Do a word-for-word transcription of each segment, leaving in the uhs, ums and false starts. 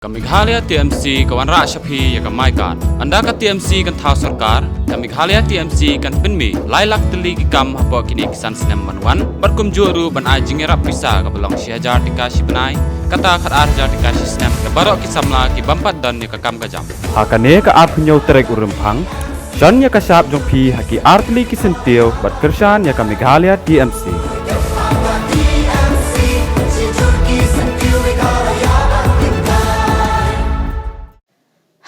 Ka Meghalaya T M C ka wanrah sha phi ya ka MyGov. Ynda ka T M C kan thaw sorkar, ka Meghalaya T M C kan pynmih lai lak tylli ki kam hapoh kini ki san snem ban wan, bad kumjuh ruh ban ai jingyarap pisa kaba long shi hajar tyngka shi bnai, kata khatar hajar tyngka shi snem, da baroh ki samla ki bym pat don ya ka kam ka jam. Ha kane ka arphew hynñiew tarik u Rymphang, shan ya ka shap jong phi ha ki ar tylli ki syntiew bad kyrshan ya ka Meghalaya T M C.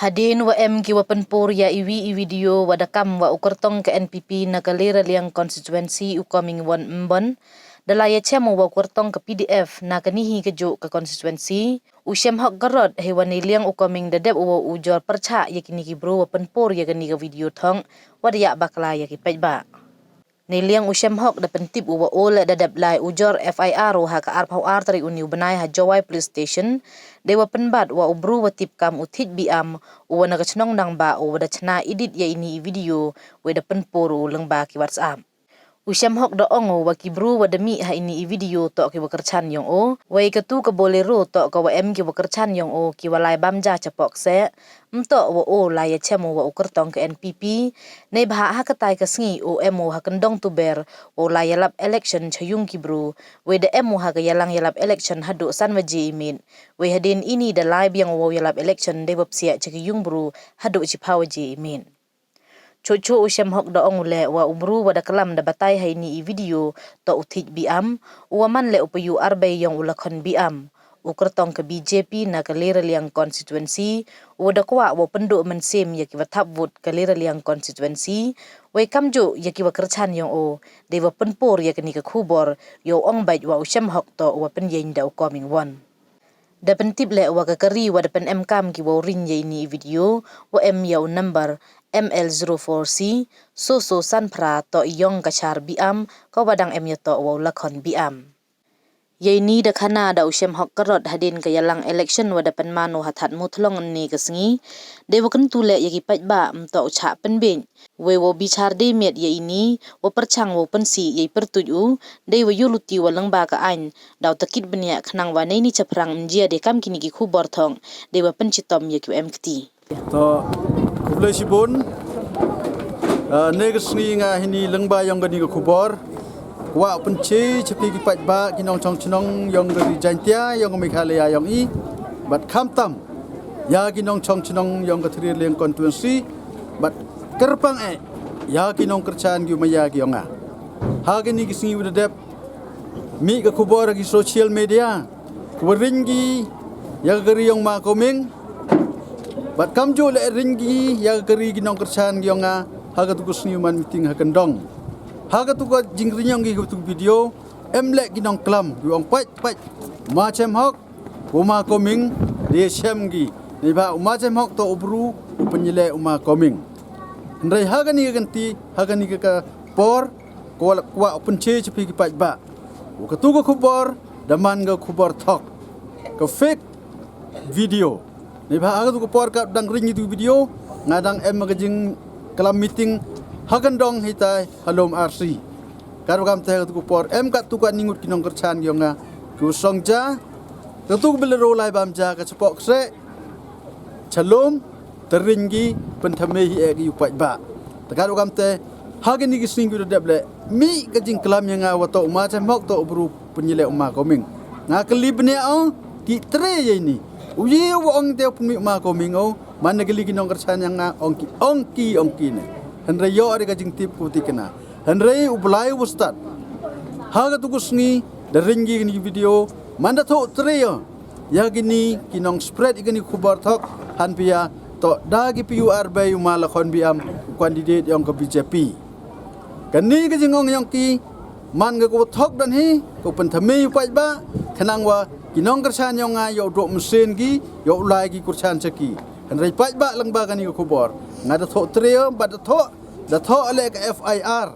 Hadien wa em ki wa pynpur ya iwi i video wa da kam wa u kyrtong ka N P P na ka Liraliang constituency u Coming Won Mbon, da la ya chem u wa u kyrtong ka P D F na kani hi ka juh ka constituency, u Shemhok Garod, hei wa neiliang u Coming da dep u wa u jor pyrchah ya kini ki bru wa pynpur ya kani ka video thong, wa da ya bakla ya ki paidbah. Neiliang u Shemhok da pyntip u wa u le da dep lai u jor F I R u ha ka arphew ar tarik uni u bnai ha Jowai Police Station, dei wa pynbat wa u bru wa tip kam u Thij Biam, u wa na ka chnong Nangbah, u wa da chna edit ya ini i video, wei da pynpur u lyngba ki WhatsApp. U Shemhok da ong u wa ki bru wa da mih ha ini i video toh ki wa kyrchan yong u, wei katu ka Bolero toh ka wa em ki wa kyrchan yong u, ki wa lai bam ja chapoh kseh, mtoh wa u lai ya chem u wa u kyrtong ka N P P, neibhah ha katai ka sngi u em u ha kyndong Tuber, u lai yalap election cha yung ki bru, wei da em u ha ka yalang yalap election haduh san waje i miet, wei hadien ini da lai biang u wa u yalap election dei wa psiah cha ki yung bru haduh chiphaw waje i miet. Chuh chuh u Shemhok da ong u le wa u bru wa da klam da batai ha ini i video toh u Thij Biam, u wa man le u payu arbei yong u Lakhon Biam, u kyrtong ka B J P na ka Liraliang constituency, u wa da kwah wa u pynduh mynsiem ya ki wa thap vote ka Liraliang constituency, wei kamjuh ya ki wa kyrchan yong u, dei wa pynpur ya kani ka khubor, yow ong bait wa u Shemhok toh u wa pynyeng da u Coming Won. Da pyntip le wa ka kari wa da pynemkam ki wa u ring ya ini i video, wa em ya u number M L zero four C, so so san phra toh yong ka Char Biam, ka wa dang em ya toh wa u Lakhon Biam. Ya ini da khana da u Shemhok Garod hadien ka yalang election wa da pynman u ha Thadmuthlong ynne ka sngi, dei wa kyntu le ya ki paidbah mtoh u chah pynbeit, wei wa u bichar dei miet ya ini, wa pyrchang wa u pynsih ya i pyrtuit u, dei wa yoh luti wa lyngba ka ain, daw takit bniah khnang wa neini chaphrang ym jia dei kam kini ki khubor thong, dei wa pynchitom ya ki wa em kti. To, khublei chibun. Ah, ne ka sngi nga hini lyngba yong kani ka khubor. Kwah pynche cha phi ki paidbah ki nongchong chnong yong ka ri Jaintia yong ka Meghalaya yong i. Bad khamtam ya ki nongchong chnong yong ka Liraliang constituency. Bad kyrpang eh ya ki nongkyrchan ki maya ki yong nga. Ha kani ki sngi wa da dep, mih ka khubor ha ki social media, ka wa ring ki ya ka kari yong Ma Coming, bad kamjuh le ring ki ya ka kari ki nongkyrchan ki yong nga, ha katu ka sngi man meeting ha kyndong. Ha katu ka jingring yong ki ha katu ka video, em le ki nongklam ki ong pait pait, Ma Shemhok, u Ma Coming, dei chem ki. Neibhah u Ma Shemhok toh u bru u pynyaleh u Ma Coming. Hynrei ha kani ka kynti, ha kani ka, ka por, kwah, kwah pynche cha phi ki paidbah wa katu ka khubor da man ka khubor thok, ka fake video. Neibhah ha katu ka por ka dang ring itu video, nga dang em ka jingklam meeting ha kyndong hitai ha Lum R C. Kat wa kamte ha katu ka por em katu ka ningut ki nongkyrchan ki yong nga, ki wa song ja, katu ka Bolero lai bam ja ka chapoh kseh cha lum, te ring ki, pynthymmai hi eh ki u paidbah. Te kat wa kamte, ha kini ki sngi ki wa da dep le, mih ka jingklam ya nga wa toh u Ma Shemhok toh u bru pynyaleh u Ma Coming. Nga kylli bniah o, ti tre ya ini. U ye wa ong te u pynmih Ma Coming o, man na kylli ki nongkyrchan ya nga, ong ki, ong ki, ong ki ne. Hynrei yoh re ka jingtip ka wa tikna. Hynrei u Blai u wa stad. Ha katu ka sngi, da ring ki kini ki video, man da thoh tre ya. Ya kini ki nongspread ya kini ki khubor thok, hanpia toh da ki payu arbei u Ma Lakhon Biam, u candidate yong ka B J P. Kani ka jingong yong ki, man ka ka wa thok dan hi, ka wa pynthymmai u paidbah, khnang wa ki nongkyrchan yong nga yow duh mynsiem ki, yow lai ki kyrchan cha ki. Hynrei paidbah lyngba kani ka khubor, nga da thoh tre ya, bad da thoh, da thoh le ka F I R.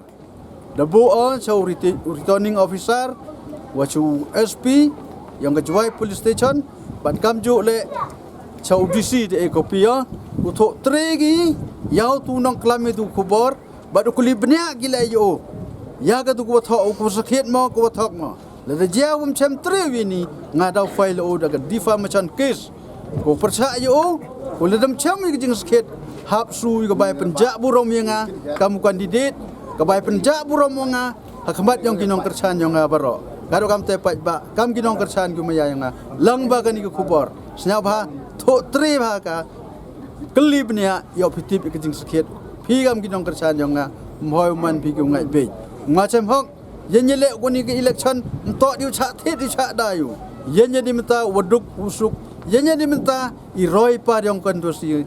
Da buh o cha u reti-, u returning officer, wa cha u S P yong ka Jowai Police Station, bad kamjuh le cha u D C da e copy ya. U thoh tre ki ya utu u nongklam itu khubor, bad u kylli bniah ki le ya u, ya katu ka wa thoh, u ka wa sakhiat mo, ka wa thok mo. Lada jia wa ym chem tre ya ini, nga daw file o da ka defamation case. Ko pyrchah ya o, ko le dam cham ya ka jingsakhiat, hap su ya ka bai pynjah burom ya nga kam u candidate, ka bai pynjah burom ya nga ha khmat yong ki nongkyrchan yong nga baroh. Katwa kamte paidbah, kam ki nongkyrchan ki maya yong nga, lang ba kani ka khubor, sñiawbha thoh tre bha ka, kylli bniah, yoh phi tip ya ka jingsakhiat. Phi kam ki nongkyrchan yong nga, ym hoi ym man phi ki u ngait beit. Nga chem hok, yeng ya leh kani ka election, ym toh di u chah thied di u chah dai u. Yeng ya di mynta wa duk u suk, yeng ya di mynta i roi par yong constituency,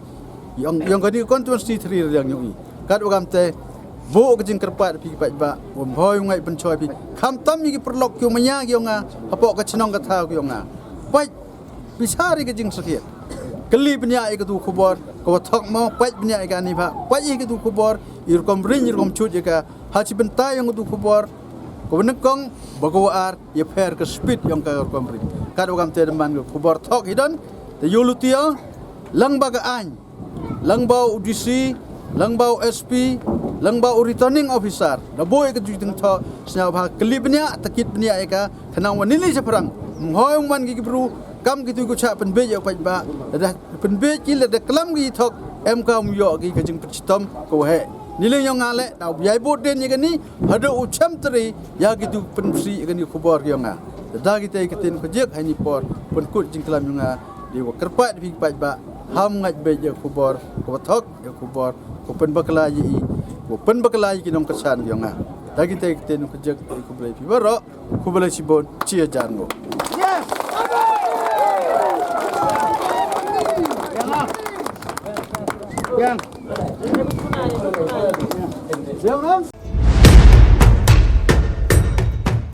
yong, yong kani constituency three yong i. Katwa kamte, buh ka jingkyrpad phi ki paidbah, wa ym hoi u ngait pynchoi phi. Khamtam ya ki paralok ki u maya ki yong nga, hapoh ka chnong ka thaw ki yong nga. Pait, pyrchah ya ka jingsakhiat. Kylli bniah ya katu ka khubor, ka wa thok mo, pait bniah ya kani bha, pait ya katu ka khubor, i rukom ring, i rukom chut ya ka, ha chi bynta yong katu ka khubor, ka wa nyngkong, ba ka wa ar, ya pher ka speed yong ka rukom ring. Katwa kamte da man ka khubor thok hi don, te yoh luti o, lang ba ka aiñ, lang ba u D C, lang ba u S P, lang ba u returning officer. Da boi ka ju ding thoh, sñiawbha kylli bniah, takit bniah ya ka, khnang wa nili chaphrang, ym hoi ym man ki ki bru, kam kitu ki u chah pynbeit ya u paidbah, lada pynbeit ki lada klam ki thok, em kam yoh ki ka jingpynchitom ka wa heh. Nili yong nga le, da u yai bud den ya kani, haduh u chem tre, ya kitu pynpsi ya kani ka khubor yong nga. Te da kite ki ktien khajek ha ini i por, pynkut jingklam yong nga, di wa kyrpad phi ki paidbah, ham ngait beit ya ka khubor, ka wa thok, ya ka khubor, ka pynbakla ya i, ka pynbakla ya ki nongkyrchan yong nga. Da kite ki ktien khajek, khublei phi baroh, khublei chibun, chi hajar nguh.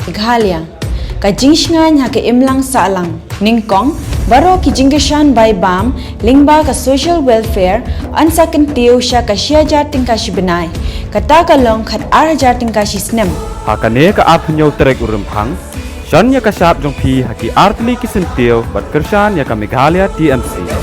Meghalaya, ka jingsngaiñ ha ka imlang sahlang. Nyngkong, baroh ki jingkyrshan bai bam, lyngba ka social welfare, yn sa kyntiew sha ka shi hajar tyngka shi bnai. Kata ka long khat ar hajar tyngka shi snem. Ha kane ka arphew hynñiew tarik u Rymphang, shon ya ka shap jong phi ha ki artylli ki syntiew, bad kyrshan ya ka Meghalaya T M C.